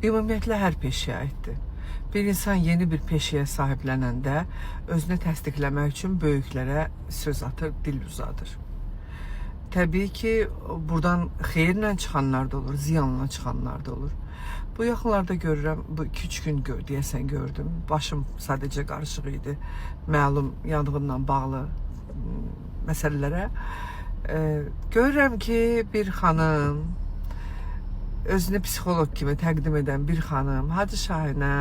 Ümumiyyətlə hər peşəyə aiddir. Bir insan yeni bir peşəyə sahiblənəndə özünü təsdiqləmək üçün böyüklərə söz atır, dil uzadır. Təbii ki, buradan xeyirlə çıxanlar da olur, ziyanla çıxanlar da olur. Bu yaxınlarda görürəm, bu 2-3 gün deyəsən gördüm. Başım sadəcə qarışıq idi. Məlum yanğınla bağlı məsələlərə. Görürəm ki, bir xanım özünü psixoloq kimi təqdim edən bir xanım Hacı Şahinə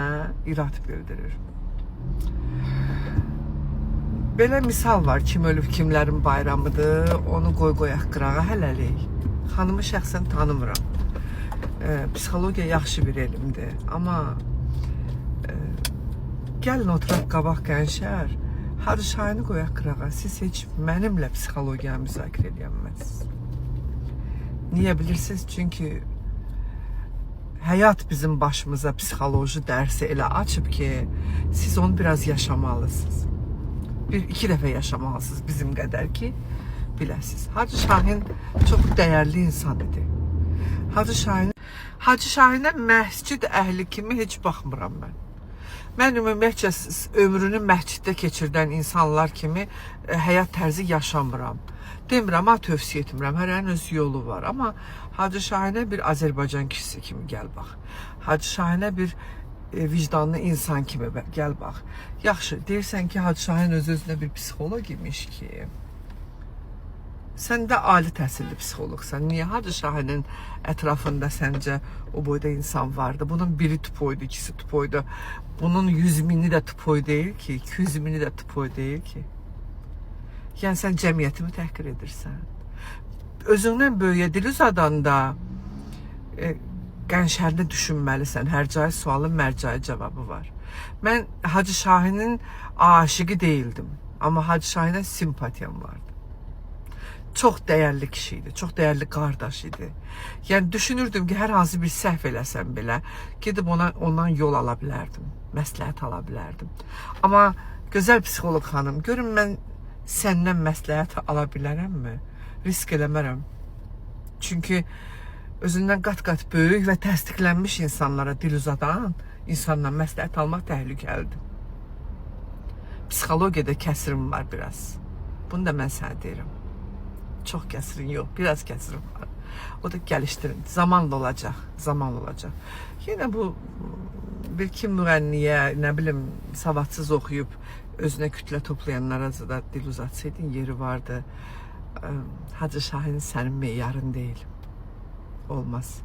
irad bildirir. Belə misal var, kim ölüb kimlərin bayramıdır, onu qoy qoyaq qırağa hələlik. Xanımı şəxsən tanımıram. Psixologiya yaxşı bir elmdir, amma gəlin oturaq qabaq qənşər, Hacı Şahini qoyaq qırağa, siz heç mənimlə psixologiyanı müzakirə eləyə. Niyə bilirsiniz? Çünki həyat bizim başımıza psixoloji dərsi elə açıb ki, siz onu biraz yaşamalısınız. Bir iki dəfə yaşamalısınız bizim qədər ki, biləsiniz. Hacı Şahin çox dəyərli insan idi. Hacı Şahinə məscid əhli kimi heç baxmıram mən. Mən ümumiyyətcə ömrünü məsciddə keçirdən insanlar kimi həyat tərzi yaşamıram. Demirəm, ha tövsiyə etmirəm. Hərənin öz yolu var. Amma Hacı Şahinə bir Azərbaycan kişisi kimi gəl bax. Hacı Şahinə bir vicdanlı insan kimi gəl bax. Yaxşı, deyirsən ki, Hacı Şahin öz-özünə bir psixoloq imiş ki. Sən də ali təhsilli psixoloqsan. Niyə Hacı Şahinin ətrafında səncə o boyda insan vardı? Bunun biri tupoydu, ikisi tupoydu. Bunun 100 mini də tupoy deyil ki, 200 mini də tupoy deyil ki. Yəni sən cəmiyyətimi təhqir edirsən. Özündən böyüyə dil uzadanda qənşərini düşünməlisən. Hər cay sualın mərcəyi cavabı var. Mən Hacı Şahinin aşiqi deyildim. Amma Hacı Şahinə simpatiyam vardı. Çox dəyərli kişi idi, çox dəyərli qardaş idi. Yəni düşünürdüm ki, hər hansı bir səhv eləsəm belə, gedib ona ondan yol ala bilərdim, məsləhət ala bilərdim. Amma gözəl psixoloq xanım, görün mən səndən məsləhət ala bilərəmmi? Risk eləmərəm. Çünki özündən qat-qat böyük və təsdiqlənmiş insanlara dil uzadan insandan məsləhət almaq təhlükəlidir. Psixologiyada kəsirim var biraz. Bunu da mən sənə deyirəm. Çox kəsirin yox, biraz kəsirim var. O da gəlişdirin. Zamanla olacaq, zamanla olacaq. Yenə bu bir iki müğənniyə, nə bilim, savadsız oxuyub özünə kütlə toplayanlara da dil uzatsaydın yeri vardı. Hacı Şahin sənin meyarın deyil. Olmaz.